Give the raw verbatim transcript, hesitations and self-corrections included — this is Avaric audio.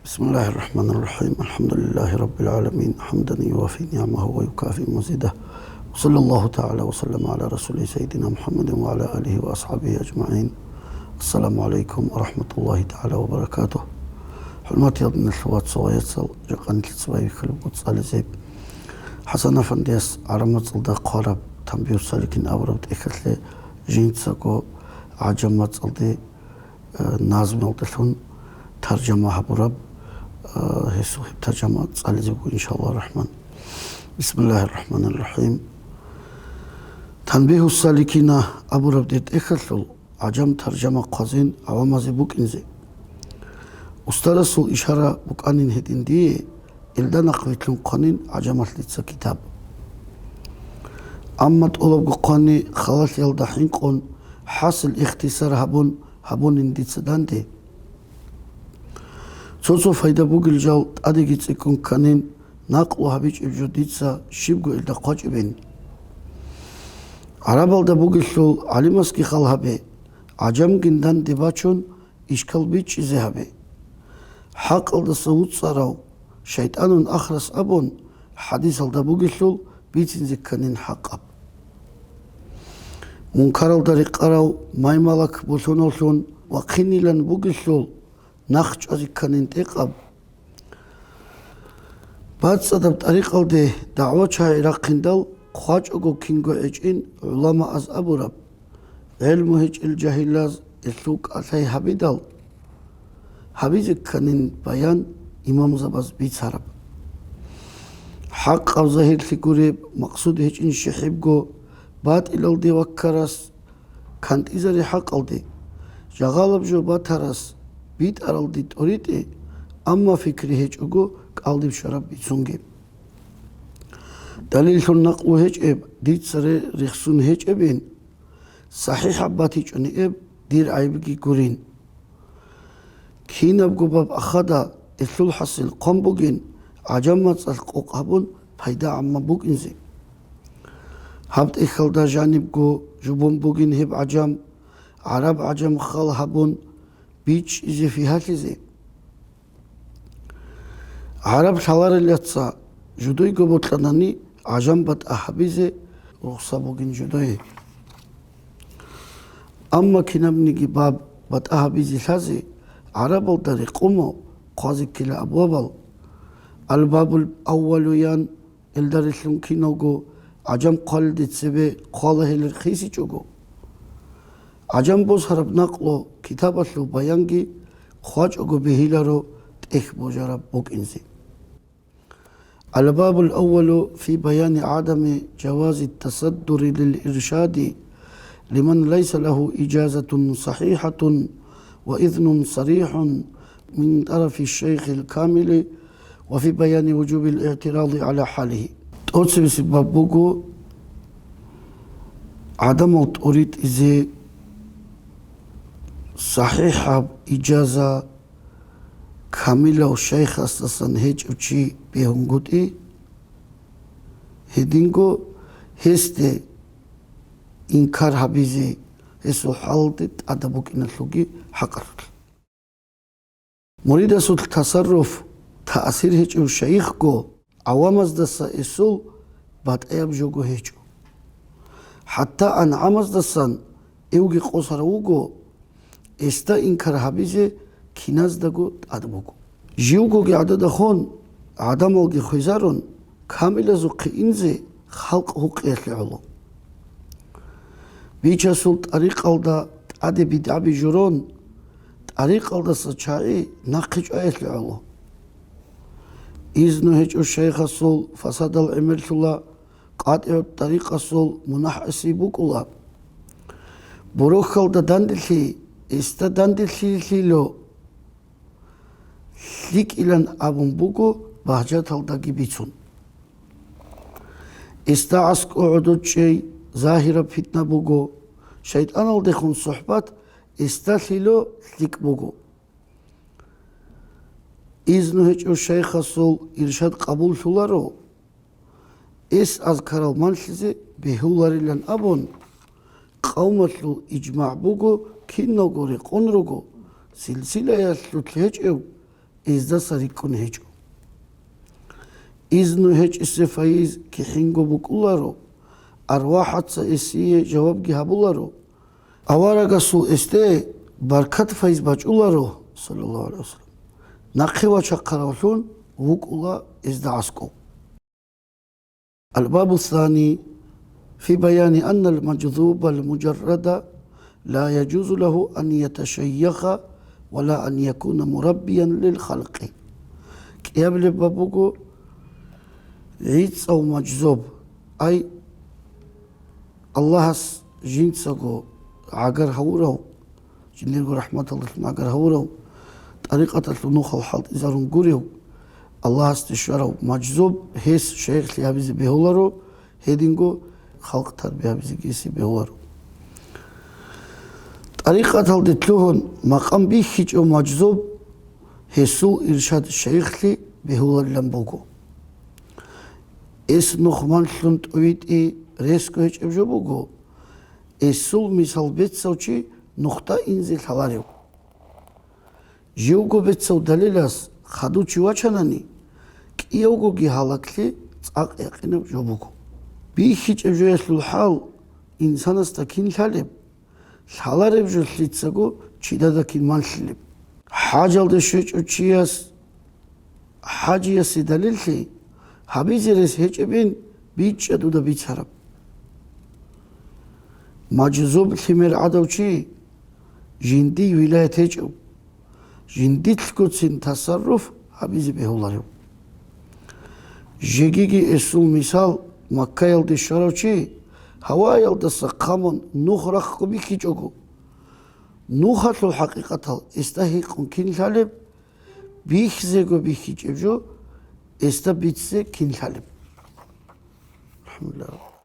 بسم الله الرحمن الرحيم. الحمد لله رب العالمين. حمدا يوافي نعمه ويكافئ مزيده. وصلى الله تعالى وسلم على رسوله سيدنا محمد وعلى آله وأصحابه أجمعين. السلام عليكم ورحمة الله تعالى وبركاته. ХӀурматиял диналъул вацал ва яцал, жакъа нилъеца байбихьулеб буго цӀализе. ХӀасан-афандияс гӀараб мацӀалда хъвараб Танбигьу саликин абураб тӀехьалъе жинцаго гӀажам мацӀалде назмалдалъун таржама гьабураб, э, гьесул гьеб таржама цӀализе буго, иншаллагьу рахӀман. Бисмиллагьир рахӀманир рахӀим. Танбигьу саликина абураб дир тӀехьалъул гӀажам таржама хъвазин гӀавамазе букӀинзе. Устарасул ишара букӀанин гьедин дие, илда нахъвилълъун хъванин гӀажамалъ дица китаб. Амма тӀолабго хъвани халалъиялда хӀинкъун, хӀасил ихтисар гьабун, гьабунин дица данде. Цо-цо пайда бугел жал тӀадеги цӀикӀкӀун кканин, накълу гьабичӀеб жо дица щибго илда хъвачӀебин. ГӀарабалда бугелъул гӀалимасги хал гьабе, гӀажамгин данде бачун, ишкал бичӀчӀизе гьабе. ХӀакъалдаса вуцӀцӀарав шайтӀанун ахрас абун, хӀадисалда бугелъул, бицинзе кканин хӀакъаб. Мункаралда рекъарав маймалак болъуналлъун вахъинилан бугелъул, нахчӀвазе кканин тӀекъаб. БацӀцӀадаб тӀарикъалде дагӀвачагӀи рахъиндал хъвачӀого кинго гӀечӀин гӀуламааз абураб, гӀелму гьечӀел жагьилаз гьелъул кӀалъай гьабидал, гьабизе кканин баян имамзабаз бицараб. ХӀакъаб загьирлъи гуреб, максуд гьечӀин щихӀибго, батӀилалде ваккарас кантӀизари хӀакъалде, жагъалаб жо батарас битӀаралде тӀоритӀе, амма фикри гьечӀого кӀалдиб щвараб бицунги. Далиллъун накълу гьечӀеб дица ре-, рехсун гьечӀебин, сахӀихӀаб батичӀони эб дир гӀайибги гурин. Кинабго баб ахада, гьелъул хӀасил хъван бугин, гӀажам мацӀалъ къокъ гьабун пайда гӀамма букӀинзе. Гьаб тӀехьалда жанибго жубун бугин гьеб гӀажам, гӀараб гӀажам хал гьабун бичӀчӀизе фигьалъизе. ГӀараб лъаларел яца жудойго бокьанани гӀажам батӀа гьабизе рухса бугин жудое. Амма кинабниги баб батӀа гьабизе лъазе гӀарабалда рекъумо хъвазе ккела абвабал. Албабул аввалу ян, элда релълъун киналго гӀажам хъвалелде цебе хъвала гьел рехисичӀого. ГӀажам босараб накълу китабалъул баянги хъвачӀого бегьиларо тӀехь божараб букӀинзе. الباب الأول في بيان عدم جواز التصدر للإرشاد لمن ليس له إجازة صحيحة وإذن صريح من طرف الشيخ الكامل وفي بيان وجوب الاعتراض على حاله. ТӀоцебесеб баб буго гӀадамал тӀоритӀизе сахӀихӀаб ижаза камилав шайхасдасан гьечӀев чи бегьунгутӀи, гьединго гьесде инкар гьабизе, гьесул хӀалалде тӀадаб букӀиналъулги хӀакъалъулъ. Муридасул тасарруф, таъсир гьечӀев шайихго гӀавамаздаса гьесул батӀаяб жого гьечӀо. ХӀатта ангӀамаздасан эвги къосарав вуго, гьесда инкар гьабизе киназдаго тӀад буго. Живгоги гӀадада хун, гӀадамалги хвезарун, камилазухъе инзе халкъ гьукъиялъе гӀоло. Бичасул тӀарикъалда тӀаде бидгӀаби журун, тӀарикъалдаса чагӀи нахъе чӀваялъе гӀоло. Изну гьечӀо шайхасул фасадал гӀемерлъула, къатӀигӀу тӀарикъасул мунагь гӀасий букӀула. Борохьалда данделъи, гьесда данделъилъило лъикӀилан абун буго багьжаталдаги бицун. Гьесда аскӀо гӀодор чӀей загьираб питна буго, шайтӀаналдехун сухӀбат гьесдалъило лъикӀ буго. Изну гьечӀев шайхасул иршад къабуллъуларо, гьес азкарал манлъизе бегьуларилан абун, къавмалъул ижмагӀ буго, киналго рекъон руго, силсилаялъулъ гьечӀев эздаса рикӀкӀун гьечӀо. Изну гьечӀесе файиз кихӀинго букӀуларо, арвахӀаца эсие жавабги гьабуларо. Аварагасул эсде баркат файиз бачӀуларо, саллаллагьу гӀалайгьи вассалам, нахъе вачахъаравлъун вукӀула эзда аскӀов. الباب الثاني في بيان أن المجذوب المجرد لا يجوز له أن يتشيخ ولا أن يكون مربيا للخلق. КӀиабилеб баб буго гӀицӀав мажзуб, ай Аллагьас жинцаго гӀагар гьавурав, жиндирго рахӀматалдалъун гӀагар гьавурав, тӀарикъаталъул нухал хӀалтӀизарун гурев, Аллагьасде щварав мажзуб, гьес шайихлъи гьабизе бегьуларо, гьединго халкъ тарбия гьабизеги гьесие бегьуларо. ТӀарикъаталде лъугьун макъам бихьичӀев мажзуб, гьесул иршад шайихлъи бегьуларилан буго. Эс нух манлъун тӀувитӀи ресго гьечӀеб жо буго, эсул мисал бецав чи нухда инзе лъаларев. Живго бецав далилас хадув чи вачанани, кӀиявгоги гьалаклъи цӀакъ якъинаб жо буго. БихьичӀеб жоялъул хӀал инсанасда кин лъалеб, лъалареб жо лъицаго чидада кин манлъилеб. ХӀажалде щвечӀев чияс хӀажиясе далиллъи гьабизе рес гьечӀебин бичӀчӀа дуда бицараб. Мажзуб лъимер гӀадав чи жиндий вилаят гьечӀев, жиндилъгоцин тасарруф гьабизе бегьуларев. Жегиги эсул мисал, Маккаялде щварав чи гьаваялдаса хъамун нух рахъго бихьичӀого, нухалъул хӀакъикъатал эсда гьикъун кин лъалеб, бихьизего бихьичӀеб жо эсда бицизе кин лъалеб. АлхӀамдулиллагь.